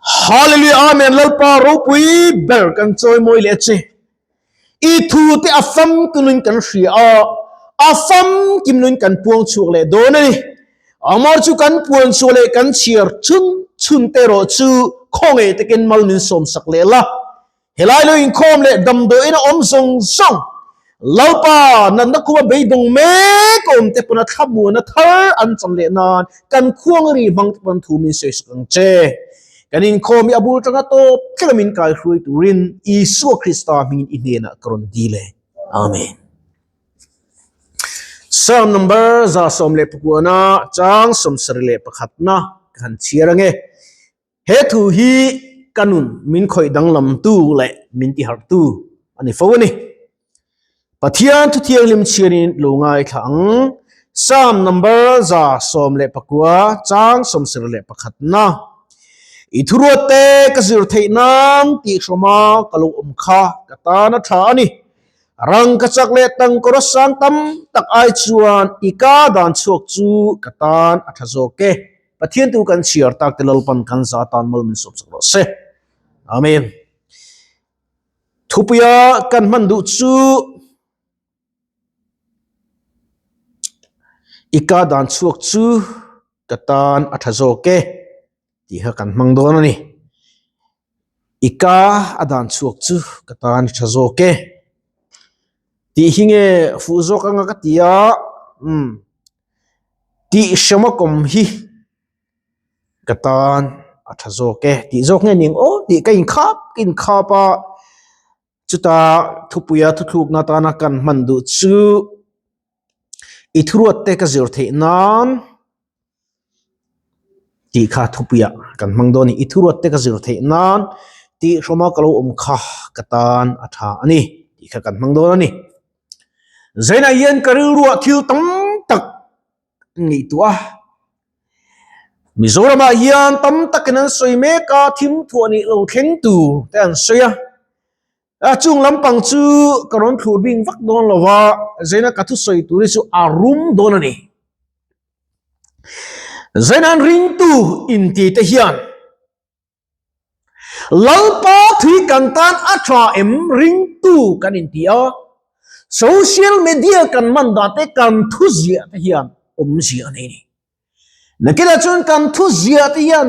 Hallelujah Amen Lalpa ropui ber kan chawimawi leh che. I thu te a famkimin kan hria a, a famkim kan puang chhuak leh dawn a ni. Amar chu kan puan chhuah leh kan chhiar chhun chhun te erawh chu khawngaih takin mal min sawmsak leh la. Helai lo inkhawm leh damdawiin a awm zawng zawng, Lalpa natna khuma beidawng mek a awm te pawn a thlamuana thar an chan leh nan kan khuang ri hmang te pawn thu min sawi sak ang che. Kan inkhawm hi a bul tanga tawp thleng a min kaihruai turin Isua Krista hmingin i hnenah ka rawn dil e. Amen. Psalm number 119 chang 71 na ka han chhiar ange. He thu hi ka nun min khawih danglamtu leh min tiharhtu a ni fo a ni. Pathian thu thianghlim chhiarin lo ngaithla ang. Psalm number 19 chang 71 na. I thuruatte ka zir theih nan tih hrawma ka lo awm kha ka tan a tha a ni. Rang ka chak leh tangkawr a sang tam tak ai chuan i ka dan chhuak chu ka tan a tha zawk e. Pathian tu kan chhiar tak te Lalpan kan za tan mal min sawp sak rawh se. Amen. Thupuia kan hman duh chu i ka dan chhuak chu ka tan a tha zawk e tih kha kan hmang dawn a ni. I ka a dan chhuak chu ka tan a tha zawk e tih hi nge fuh zawk anga ka ti a umm. Tih hrema kawm hi ka tan a tha zawk e tih zawk nge ning aw tih ka inkhap ka inkhap a chuta thupuia thuthlukna atana kan hman duh chu i thuruat te ka zir theih nan tih kha thupuia kan hmang dawn a ni i thuruat te ka zir theih nan tih hrema ka lo awm kha ka tan a tha a ni tih kha kan hmang dawn a ni. Zainah hian ka rilruah thil tam tak ngaihtuah a. Mizoramah hian tam takin an sawi mek a, thim thuah nih lo thleng tur te an sawi a. A chung lampang chu ka rawn thlur bing vak dawn lo va, Zaina ka thusawi tur hi chu a rum dawn a ni. Zaina an ringtu inti te hian Lalpa thui kan tan a tha em ringtu kan inti a, social media kan man dan te kan thu ziah te hian awmzia a nei a ni. Nakinah chuan kan thu ziah te hian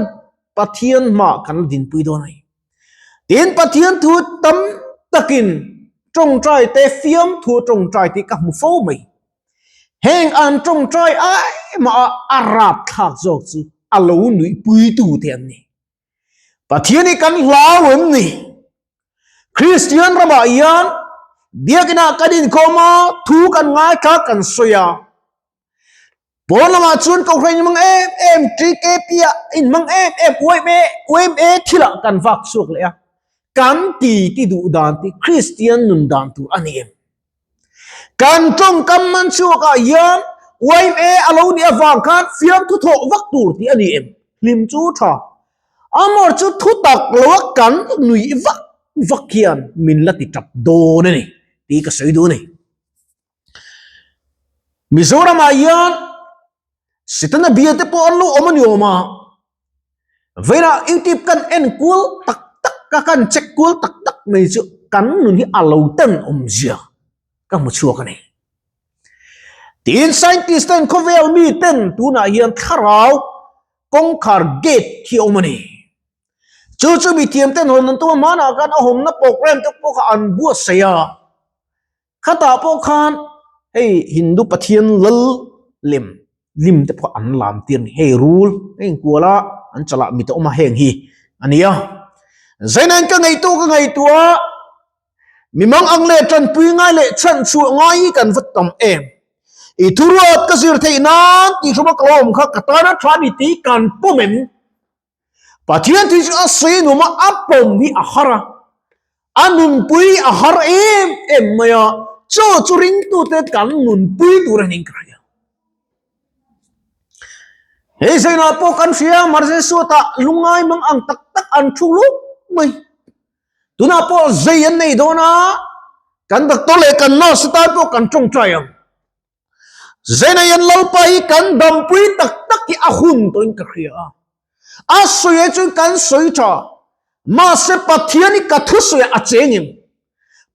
Pathian hmah kan la dinpui dawn a ni. Tin, Pathian thu tam takin tawngtai te fiamthu tawngtai te ka hmu fo mai. Heng an tawngtai ai mah a a rapthlak zawk chu a lo nuihpuitu te an ni. Pathian hi kan hlau em ni? Kristian ramah hian biakinah kan inkhawm a, thu kan ngaithla kan sawi a. Pawn lamah chuan Kohhran in hmang em em, TKP ah in hmang em em, YMA, YMA thilah kan vak chhuak leh a. Kan ti ti duh dan ti Kristian nun dan tur a ni em? Kan tawngkam man chhuakah hian YMA a lo nih avang khan fiamthu thawh vak tur tih a ni em? Hlim chu tha. Amor chu thu tak loa kan nuih vak vak hian min la ti tap dawn a ni tih ka sawi duh a ni. Mizoramah hian Setana bia te pawh an lo awm a ni awm a, vawiinah YouTube kan en kual tak tak a, kan check kual tak tak mai chu kan nun hi a lo ten awmzia ka hmu chhuak a ni. Tin, scientist ten khawvel mi ten tunah hian thlarau kawngkhar gate hi a awm a ni. Chu chu mithiam ten hawn an tum a, hmanah khan a hawmna program te pawh kha an buatsaih a. Khatah pawh khan hei Hindu pathian lal lem lim te pawh an lam tir a ni. Hei rul a inkual a, an chalah mit a awm a heng hi a ni a. Zainain ka ngaihtuah ka ngaihtuah a, mimang ang leh tanpui ngai leh chhanchhuah ngai hi kan va tam em. I thuruat ka zir theih nan tih hrawma ka lo awm kha ka tana tha a ni tih kan pawm em? Pathian thil chu a sawi nuam a, a pawm hi a har a, a nunpui a har em em mai a, chaw chu ringtute kan nunpui tur a ning ka hria. Hei zainah pawh kan hria, Marze Suatah lungngai mang ang tak tak an thu lup mai. Tunah pawh zei an nei dawn a, kan doctor leh kan nurse tan pawh kan tawngtai ang. Zainah hian Lalpa hi kan dampui tak tak hi a hun tawhin ka hria a. A sawi ai chuan kan sawi tha. Mahse Pathian hi ka thusawiah a cheng em?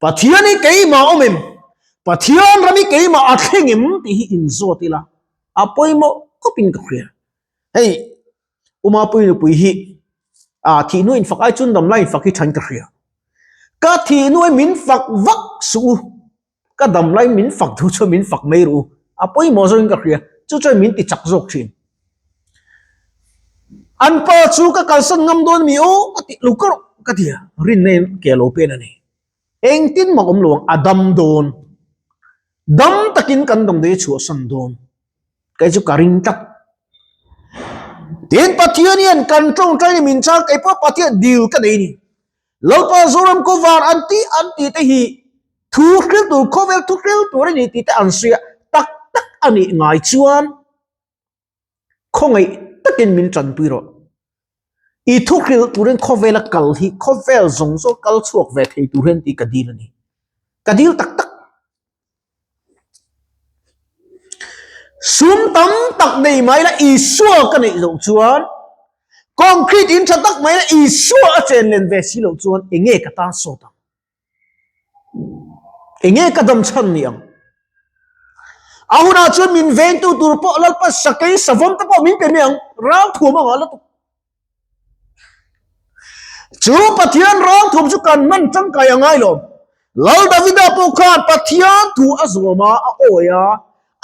Pathian hi keimah awm em? Pathian ram hi keimah a thleng em? Tih hi inzawt ila a pawimawh khawpin ka hria. Hei Umapui nupui hi a thih hnu infak ai chuan damlai infak hi thain ka hria. Ka thih hnu hi min fak vak suh u. Ka damlai min fak duh chuan min fak mai ru. A pawimawh zawkin ka hria. Chu chuan min ti chak zawk thin. An pa chu ka kalsan ngam dawn mi aw ka ti lo ka rawh ka ti a. Rinna in ke a lo pen a ni. Engtin mah awm lo ang a dam dawn. Dam takin kan damdawi a chhuahsan dawn. Kei chu ka ring tlat. Tin Pathian hian kan tawngtai ni min chhang kei pawh Pathian dil ka nei ni. Lalpa Zoram Khawvar an tih an tih te hi thu hril tur khawvel thu hril tur a ni tih te an sawi a, tak tak a nih ngai chuan khawngaih takin min tanpui rawh. I thu hrilh turin khawvela kal hi khawvel zawng zawng kal chhuak ve thei tur hian tih ka dil a ni. Ka dil tak tak. Sum tam tak nei mai la Isua ka neih loh chuan concrete in tha tak mai la Isua a chen len ve si loh chuan enge ka tan sawt ang? Enge ka dam chhan ni ang? A hunah chuan min vengtu tur pawh Lalpa sakei savawm te pawh min pe mai ang, ralthuam anga la tuk. Chu Pathian ralthuam chu kan hman tangkai a ngai lo. Lal Davida pawh khan Pathian thu a zawm a, a awi a.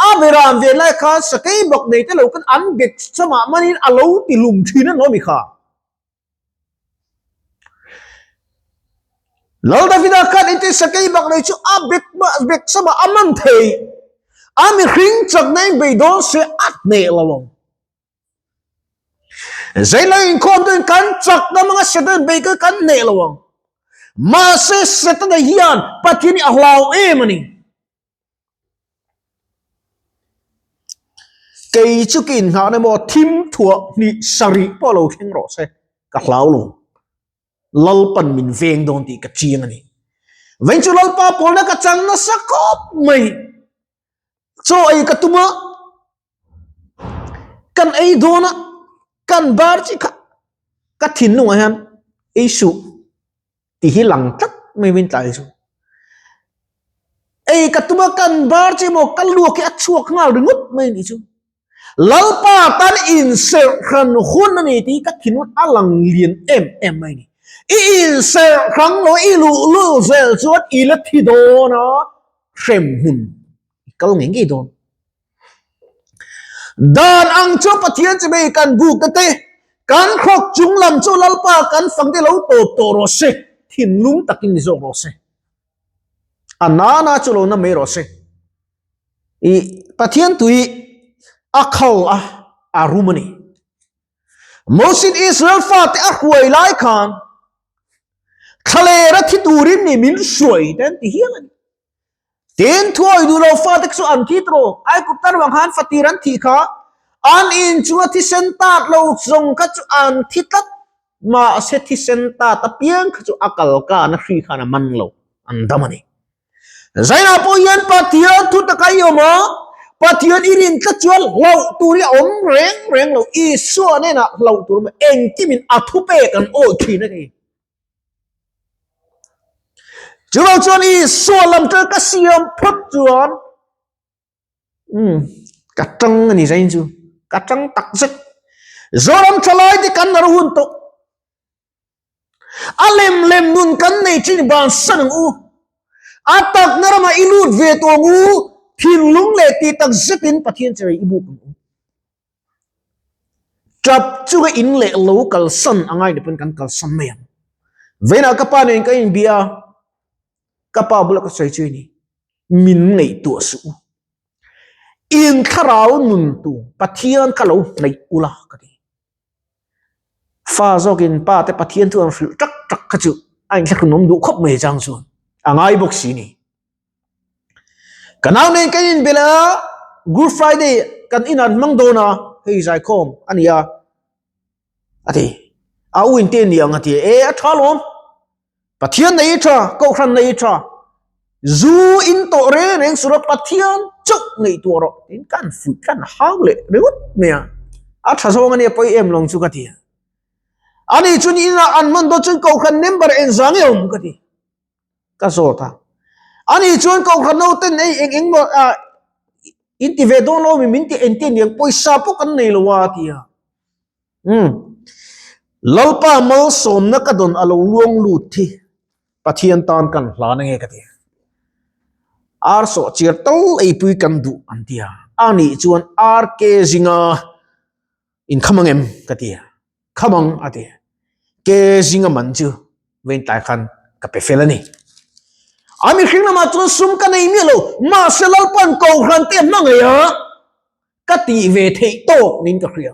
A beram ve lai khan sakei bak nei te lo khan an bet chamah manin a lo ti lum thin a ni kha. Lal Davida khan inti sakei bak nei chu a bet bet chamah a man thei. A mihring chakna in beidawn se a hneh lo ang. Zeilo inkhawm tuin kan chakna hmanga Satan bei kha kan hneh lo ang. Mahse Setana hian Pathian hi a hlau em a ni. Kei chu ka inngahna emaw thim thuah hnih sarih pawh lo thleng rawh se, ka hlau lo. Lalpan min veng dawn tih ka chiang a ni. Veng chu Lalpa pawlna ka chang nasa khawp mai. Chaw ei ka tum a, kan ei dawn a, kan bar chi kha ka thinlungah hian ei suh tih hi lang tlat mai min tlai chu. Ei ka tum a, kan bar chi emaw ka luak hi a chhuak nghal ringawt mai a nih chu. Lalpa tan inserh hran hun a ni tih ka thinlung a lang lian em em mai a ni. I inserh hrang lo i luh luh zel chuan i la thi dawn a, hrem hmun i kal ngei ngei dawn. Dan ang chu Pathian chu mei kan buk te te, kan khawk chung lam chu Lalpa kan fang te lo tawp tawh rawh se, thinlung takin ni zawk rawh se. A nana chu lo na mai rawh se. I Pathian tui a khal a, a rum a ni. Mosin Israel fate a hruai lai khan thlalera thi turin ni min hruai te an ti hial a ni. Tin, thuawi duh lo fate chu an thi tawh. Aigupta ruang khan fatir an thih kha an in chunga thisen tat lo zawng kha chu an thi tlat. Mahse thisen tat apiang kha chu a kalkan a hri khan a man lo, an dam a ni. Zainah pawh hian Pathian thu taka i awm a, Pathian i rin tlat chuan hlauh tur hi a awm reng reng lo. Isua hnenah hlauh tur awm engkimin a thupek an awih thin a ni. Chuvang chuan Isua lam ṭang ka siam phawt chuan um ka ṭang a ni zain chu ka ṭang tak zet. Zoram ṭhalai te kan nar hun tawh. A lem lem nun kan nei ṭhin bansan ang u. A takna ramah i lut ve tawh ang u. Thinlung leh tih tak zetin Pathian che rei i buk ang u. Tap chunga in leh lo kalsan a ngai ni pawn kan kalsan mai ang. Vawiinah ka pa nen ka inbia a, ka pa bula ka sawi chu i ni, min ngaihtuah suh u. In thlarau nun tu Pathian kha lo hnaih ula ka ti. Fa zawkin pa te Pathian chu an hrilh tak tak kha chu a inthlahrunawm duh khawp mai chang chuan a ngai bawk si ni. Ka nau nen kan inbelh a, Good Friday kan inah an hmang dawn a, hei zaikhawm a ni a, a ti. A u in te a ni ang a ti a, e a tha alawm, Pathian nei i tha, Kohhran nei i tha, zu in tawh reng reng suh rawh, Pathian chauh ngaihtuah rawh tiin kan fuih kan hau leh ringawt mai a, a tha zawng a nia pawi em lawng chu ka ti a. Ani chuan inah an man dawn chuan kohhran member engzah nge awm ka ti. Ka zawt a. Ani chuan kohhran nauten ei eng eng maw ah in ti ve dawn lo mi min ti engtin aniang pawisa pawh kan nei lo a ti a. Umm. Lalpa malsawmna ka dawn a lo luang lut hi Pathian tan kan hlan ange ka ti. Ar sawh chiar tal eipui kan duh an ti a. Anih chuan RK zinga inkham ang em ka ti a. Kham ang a ti. Ke zinga man chu vawiin tlai khan ka pe fel a ni. A mihring lamah chuan sum ka nei miah lo, mahse Lalpan Kohhran te a hmangaih a, ka tih ve theih tawk niin ka hria.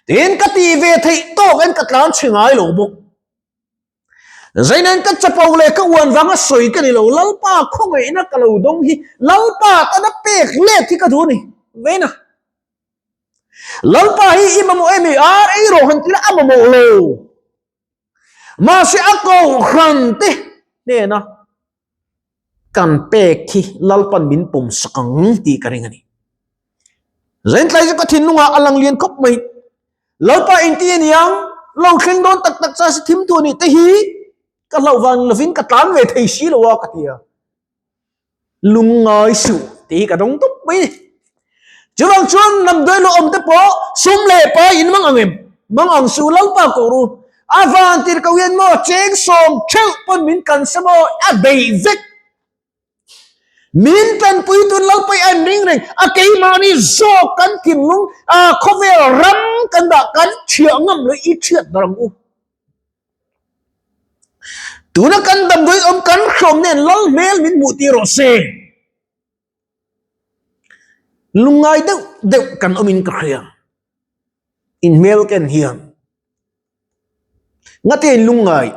Tin, ka tih ve theih tawk in ka tlan chhe ngai lo bawk. Zainen ka chapo leh ka uan vanga sawi ka ni lo, Lalpa khawngaihna ka lo dawng hi Lalpa tana pek let hi ka duh a ni. Vawiin a. Lalpa hi i mamawh em i? Ar ei rawh han tila a mamawh lo. Mahse a kohhran te hnena kan pek hi Lalpan min pawm sak ang tih ka ring a ni. Zaintlai chu ka thinlungah a lang lian khawp mai. Lalpa engti a niang? Lo thleng dawn tak tak cha si thim tu nih te hi ka hlauh vang lovin ka tlan ve thei si lo a ka ti a. Lungngai suh tih hi ka dawng tawp mai ni. Chuvang chuan lamdawi lo awm te pawh sum leh pai in mang ang em? Mang ang suh Lalpa koh ru. A van tir ko hian maw cheng sawm theuh pawn min kan sa maw a beih vek. Min tanpui tun Lalpa i a inring reng a keimahni zawk kan thinlung a khawvel ram kan dah kan thiah ngam lo i thiat ber ang u. Tuna kan damdawi awm kan hrawm nen lal hmel min hmuh tir rawh se. Lungngai deuh deuh kan awmin ka hria. In hmel ken hian. Ngate in lungngai.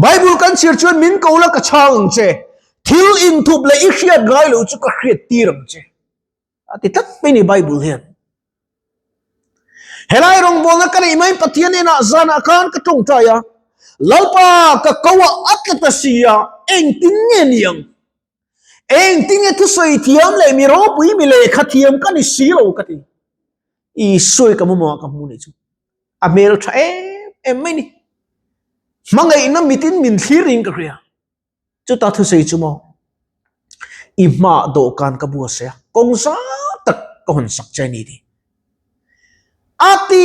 Bible kan chhiar chuan min ko la ka chhang ang che. Thil inthup leh i hriat ngai lo chu ka hriat tir ang che. A ti tlat mai ni Bible hian. Helai rawngbawlna ka neih mai Pathian enah zanah khan ka tawngtai a, Lalpa ka ko ah a tla ta si a, engtin nge ni ang? Engtin nge thusawi thiam leh mi ropui mi lehkha thiam ka ni si lo ka ti. Isua i ka mamawh ah ka hmu nih chu. A hmel tha em em mai ni. Hmangaihna mitin min thlir niin ka hria. Chuta thusawi chu maw i hmaah dawhkan ka bua se a, kawng zau tak ka hawn sak che a ni tih. A ti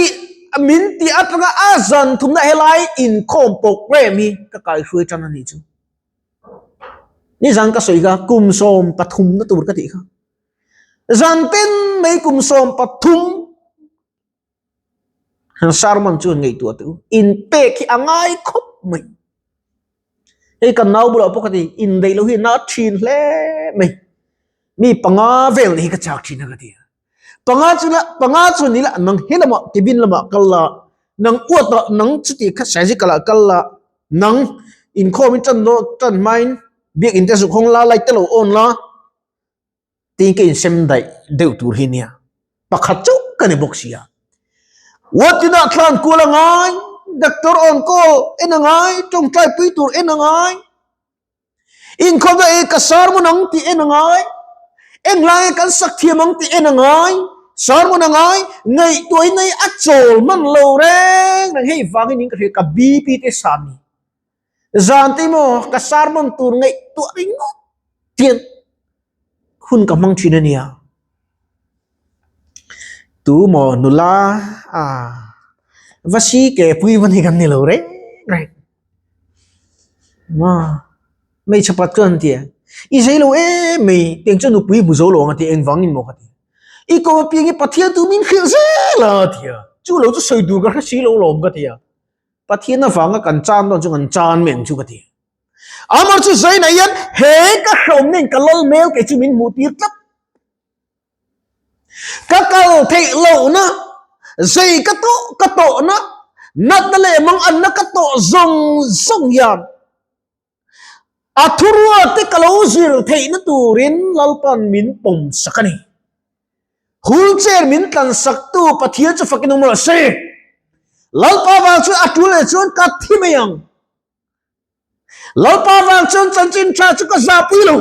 min tih atanga a zan thumna helai inkhawm programme hi ka kaihruai tan a ni chu. Nizan ka sawi kha kum 13 na tur ka tih kha. Zan tin mai kum 13 Sermon chuan ngaihtuah teh u. Inpek hi a ngai khawp mai. Hei kan nau bulah pawh ka ti, indaih loh hi na thin hle mai. Mi panga vel hi ka chak thin a ka ti. Panga chu la, panga chu ni la, nang he lamah cabin lamah kal la, nang uat ah, nang chuti kha surgical ah kal la, nang inkhawm in tan dawn tan hmain biakin te zuk hawng la, light te lo on la, Tin ka insem daih deuh tur hi nia. Pakhat chauh ka ni bawk sia. Watinah thlan kual a ngai, doctor on call en a ngai, tawngtai pui tur en a ngai. Inkhawmna e ka sermon ang tih en a ngai. Englaia kan sak thiam ang tih en a ngai. Sermon a ngai, ngaihtuahin hei a chawl hman lo reng reng hei vangin in ka hria ka BP te san ni. Zan te maw ka sermon tur ngaihtuah ringawt hian hun ka hmang thin a nia. Tu maw nula a va si ke pui va ni kan ni lo reng reng. Ma hmeichhe pat chuan an ti a, i zei lo em mai tiang chuan nupui hmu zo lo ang a ti engvangin maw ka ti. I ko apiang hi Pathian tu min hrilh zel a ti a, chu lo chu sawi tur ka hre si lo lawm ka ti a. Pathian avanga kan chan dawn chu kan chan mai ang chu ka ti. Amah chu zainah hian he ka hrawm nen ka lal hmel kei chu min hmuh tir tlat. Ka kal theih lohna, zei ka tawh ka tawhna, natna leh manganna ka tawh zawng zawng hian A thuruate ka lo zir theihna turin Lalpan min pawm sak a ni. Wheelchair min tlan saktu Pathian chu fakin awm rawh se. Lalpa vang chuan a tul leh chuan ka thi mai ang. Lalpa vang chuan chanchin tha chu ka zahpui lo.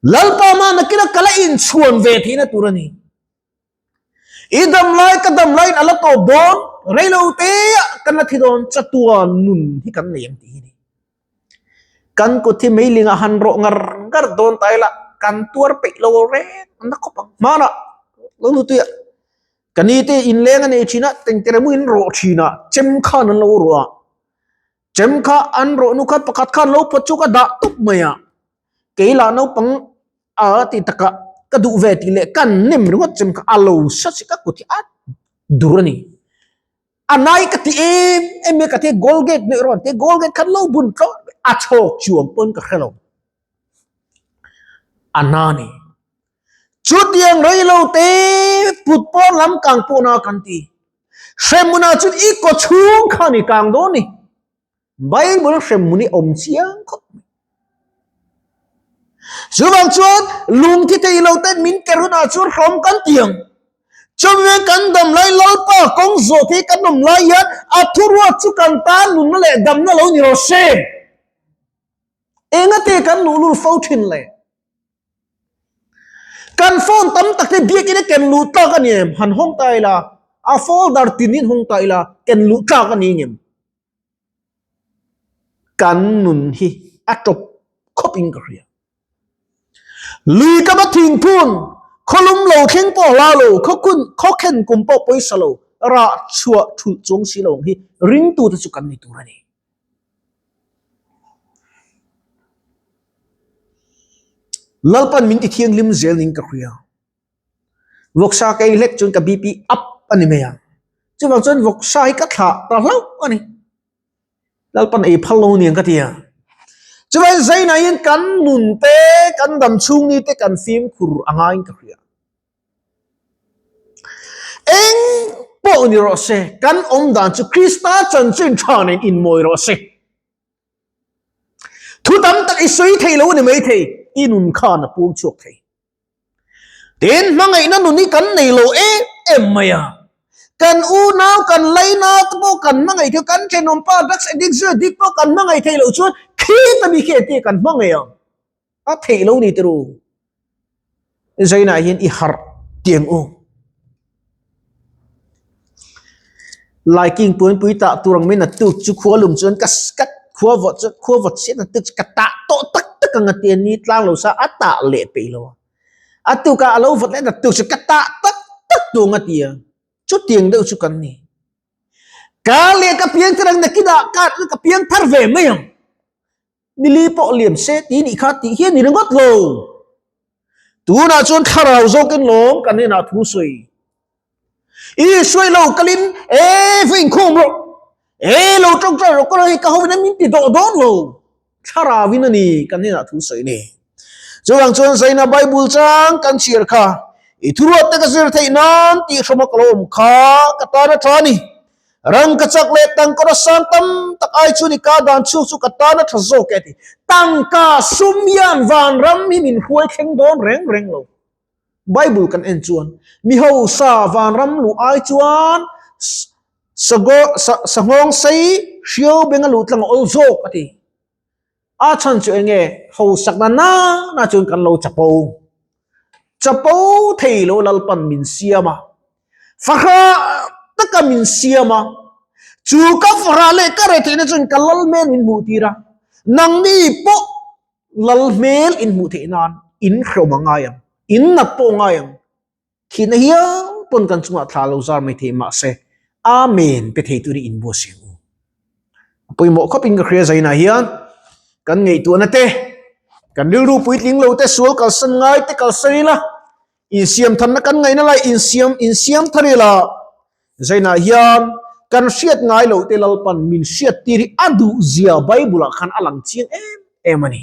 Lalpa mah nakina ka la inchhuan ve theihna tur a ni. I dam lai ka dam laiin a la tawp dawn, reilo teah kan la thi dawn, chatuan nun hi kan nei ang tih hi a ni. Kan kut hi meilingah han rawh ngar ngar dawn ta ila kan tuar peih lo reng a na khawp ang. Hmanah lo lutuiah ka ni te inleng a nei thin a, tengtere mu in rawh thin a, chem khan an lo rawh a, chem kha an rawh nu kha pakhat khan lo phawt chu ka dah tawp mai a, kei lah naupang a ti takah ka duh ve tih leh ka nem ringawt chem kha a lo sa chi ka kut hi a dur a ni. A nai ka ti em em e ka ti Golgate nih rawn ti Golgate khan lo bun tlawh a chhawk chuang pawn ka hre lo. A na ni. Chutiang rei lo te put pawn lam kang pawh na kan ti. Hremhmun ah chuan i kaw chhung khan i kang dawn ni. Bible hremhmun i awm chiang khawp mai. Chuvang chuan lungthi thei lo ten min ke hunah chuan hrawm kan ti ang. Chumi kan dam lai Lalpa kawng zawh thei kan awm lai hian a thuruat chu kan tan nunna leh damna lo ni rawh se. Engate kan luhlul fo thin le? Kan phone tam tak te biakin a ken luh tlak a ni em? Han hawng ta ila, a folder tinin hawng ta ila, ken luh tlak a ni ngem? Kan nun hi a tawp khawp in ka hria. Lui ka va thingphun, khawlum lo thleng pawh hla lo, khawkun khawkhen kum pawh pawisa lo, rah chhuah thulh chuang si lo ang hi ringtute chu kan ni tur a ni. Lalpan min ti thianghlim zel ning ka hria. Vawksa ka ei hlek chuan ka BP up a ni mai a, chuvang chuan vawksa hi ka thlah ta hlauh a ni. Lalpan ei phal lo niang ka ti a. Chuvangin zainah hian kan nun te, kan dam chhung ni te kan fimkhur a ngaiin ka hria. Eng pawh ni rawh se, kan awm dan chu Krista chanchin tha nen inmawi rawh se. Thu tam tak i sawi thei lo a ni maithei, i nun khan a puang chhuak thei. Tin, hmangaihna nun hi kan nei lo em em mai a. Kan unau, kan laina te pawh kan hmangaih thei, kan thenawmpa drugs addict zui addict pawh kan hmangaih thei loh chuan khita mi khi entir kan hmangaih ang. A theih lo ni tiro. Zainah hian i harh tiang u. Laiking puanpui tah tur ang mai na tuk chu khua lum chuan ka ka khua vawt chuan khua vawt chiah na tuk chu ka tah tawh tak tak ang a ti a ni tlang lo sa a tah leh peih lo a. A tukah a lo vawt leh na tuk chu ka tah tak tak tur ang a ti a. Chutiang deuh chu kan ni. Ka leh ka piang thar ang nakinah ka ka piang thar ve mai ang. Nili pawh liam se tih nih kha tih hi a ni ringawt lo. Tunah chuan thlarau zawkin lawm kan hnenah thu sawi. I hruai lo kalin e va inkhawm rawh, e lo tawngtai rawh ka hei ka hovin a min ti dawh dawn lo. Thlarauin a ni kan hnenah thu sawi ni. Chuvang chuan Zaina Bible chang kan chhiar kha i thuruat te ka zir theih nan tih hrawma ka lo awm kha ka tan a tha a ni. Rangka chak leh tangkawra sang tam tak ai chu ni ka dan chhuk chu ka tan a tha zawk e a ti. Tangka sum hian vanram hi min hruai thleng dawn reng reng lo. Bible kan en chuan mi hausa vanram luh ai chuan sanghawng sei hriau benga luh tlang a awl zawk a ti. A chhan chu enge hausakna nana chuan kan lo chapo. Chapo thei lo Lalpan min siam a, fahrah taka min siam a, chu ka fahrah leh ka retheihna chuan ka lal hmel min hmuh tir a, nangni pawh lal hmel in hmuh theih nan in hlawm a ngai ang, in nat pawh a ngai ang. Thihna hial pawn kan chungah thla lo zar mai thei mahse Amen pe thei turin inbuatsaih ang u. A pawimawh khawpin ka hria zainah hian kan ngaihtuahna te, kan rilru puitling lo te, sual kalsan ngai te kalsan ila, insiam tharna kan ngaihna lai insiam insiam thar ila zainah hian kan hriat ngai loh te Lalpan min hriat tir hi a duh zia Bible ah khan a lang chiang em em a ni.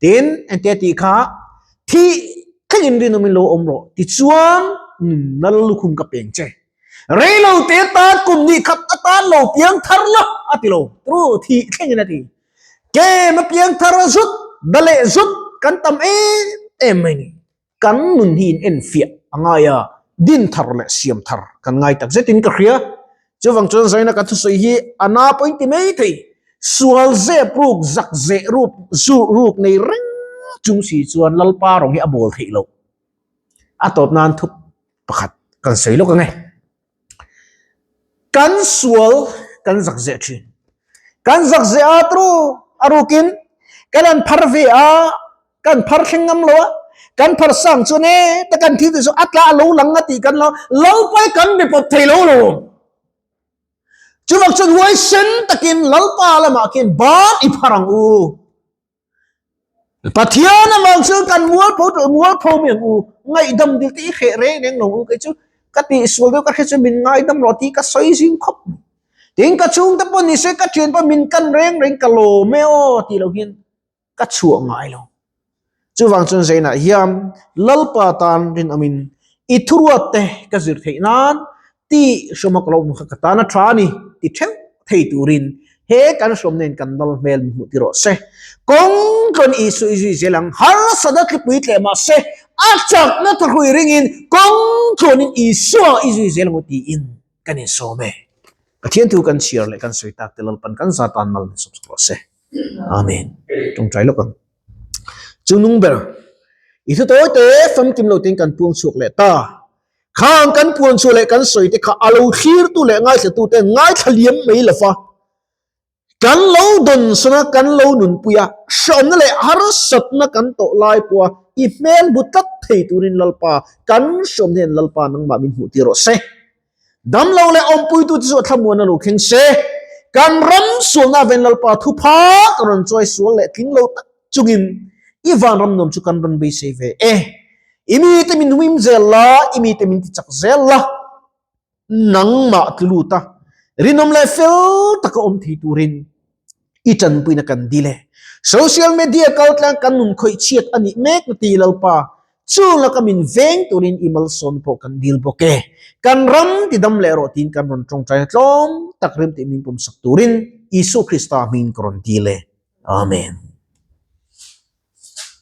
Tin, engtia tih kha thih thlengin rinawmin lo awm rawh tichuan nunna lukhum ka peng che. Reilo te tan kum nih khat atan lo piang thar la a ti lo. Tru thih thlengin a ti. Kem a piang thar zut da leh zut kan tam em em mai ni. Kan nun hi in enfiah a ngai a, din thar leh siam thar kan ngai tak zetin ka hria. Chuvang chuan Zaina ka thusawi hi a na pawhin ti mai thei. Sual zep ruk, zak zeh ruk, zu ruk nei reng chung si chuan Lalpa rawng hi a bawl theih loh. A tawp nan thup pakhat. Kan sawi lawk ang e. Kan sual kan zak zeh thin. Kan zak zeh a tru a rukin kan an phar ve a, kan phar thleng ngam lo a, kan phar sang chuan e ta kan thil tih chu a tla a lo lang a tih kan lo Lalpa hi kan be pawp thei lo lo. Chuvang chuan huaisen takin Lalpa lamah khian ban i phar ang u. Pathian avang chuan kan mualpho tawh mualpho mai ang u. Ngaihdam dil te i hreh reng reng lo u. Kei chu ka tih sual deuh ka hre chu min ngaidam rawh tih ka sawi zing khawp mai. Tin ka chhungte pawh ni se ka thian pawh min kan reng reng ka lawm e aw tih loh hian ka chhuah ngai lo. Chuvang chuan Zainah hian Lalpa tan rinawmin i thuruat te ka zir theih nan tih hrawma ka lo awm kha ka tan a tha a ni ti theuh thei turin he kan hrawm nen kan lal hmel min hmuh ti rawh se. Kawng tlawn Isu i zui zel ang, harsatna tlipui tleh mah se a chakna thahrui ringin kawng tlawnin Isua i zui zel ang u tiin kan insawm e. Pathian thu kan chhiar leh kan sawi tak te Lalpan kan za tan mal min sawm sak rawh se. Amen. Tawngtai lawk ang. Chu nung ber i thu tawi te famkim lo ten kan puang chhuak leh ta. Khang kan puan chhuah leh kan sawi te kha a lo thlirtu leh ngaithlatu ten ngaithla liam mai lo va. Kan lo dawnsawn a, kan lo nunpui a, hrehawmna leh harsatna kan tawh lai pawha i hmel bu tlat thei turin Lalpa kan hrehawm hian Lalpa nangmah min hmuh tir rawh se. Damlo leh awmpuitute chu a thlamuan a lo thleng se. Kan ram sualna ven Lalpa thupha ka rawn chuai sual leh tling lo tak chungin i vanram nuam chu kan rawn beisei ve e. I mite min huim zel la, i mite min ti chak zel la, nangmah tlu lut a, rinawm leh fel taka awm thei turin i tanpuina kan dil e. Social media kaltlang kan nun khawih chhiat a nih mek na ti Lalpa, chu laka min veng turin i malsawn pawh kan dil bawk e. Kan ram ti dam leh rawh tiin kan rawn tawngtai a tlawm tak rem tih min pawmsak turin Isua Krista hmingin ka rawn dil e. Amen.